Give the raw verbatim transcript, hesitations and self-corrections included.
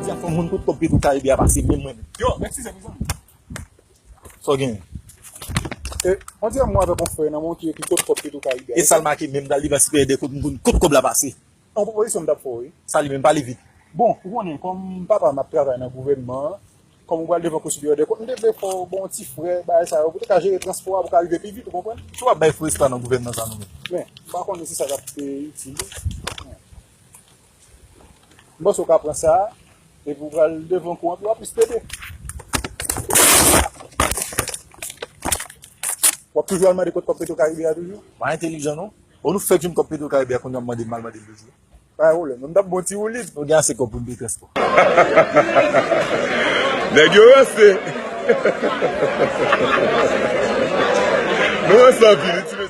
Fò moun tout kòb Petro Caribe a pase, menm mwen menm. Yo, mèsi, se pou sa. Sa w genyen? E, on dirè mwen avèk yon frè nan men ki ekri tout kòb Petro Caribe a. E sa l make menm, pral li va sipèyè de kot moun, kot kòb la pase. Yon pwopozisyon m t ap fè w, wi. Sa li menm, pale vit. Bon, ou konnen, kòm papa m ap travay nan gouvènman an, kòm ou pral devan Kou Siperyè dè Kont, m te vle fè w, bon, ti frè, bagay sa yo, pou te ka jere transpò a, pou ka rive pi vit, ou konprann? Si w ap bay fou espwa nan gouvènman sa nou menm. Men, m pa konnen si sa t ap, e, itil ou. M panse w ka pran sa, epi w pral devan kou an, epi w ap plis plede. W ap toujou al mande kot kòb Petro Caribe a toujou? Pa entelijan non. Bon, nou fèk jwenn kòb Petro Caribe a, kounye a w ap mande m al mande l toujou. Pa gen pwoblèm. M t ap bon ti woulib. Nou gen ase kòb pou n peye transpò. Nèg yo ranse. Nou ranse anpil, wi, ti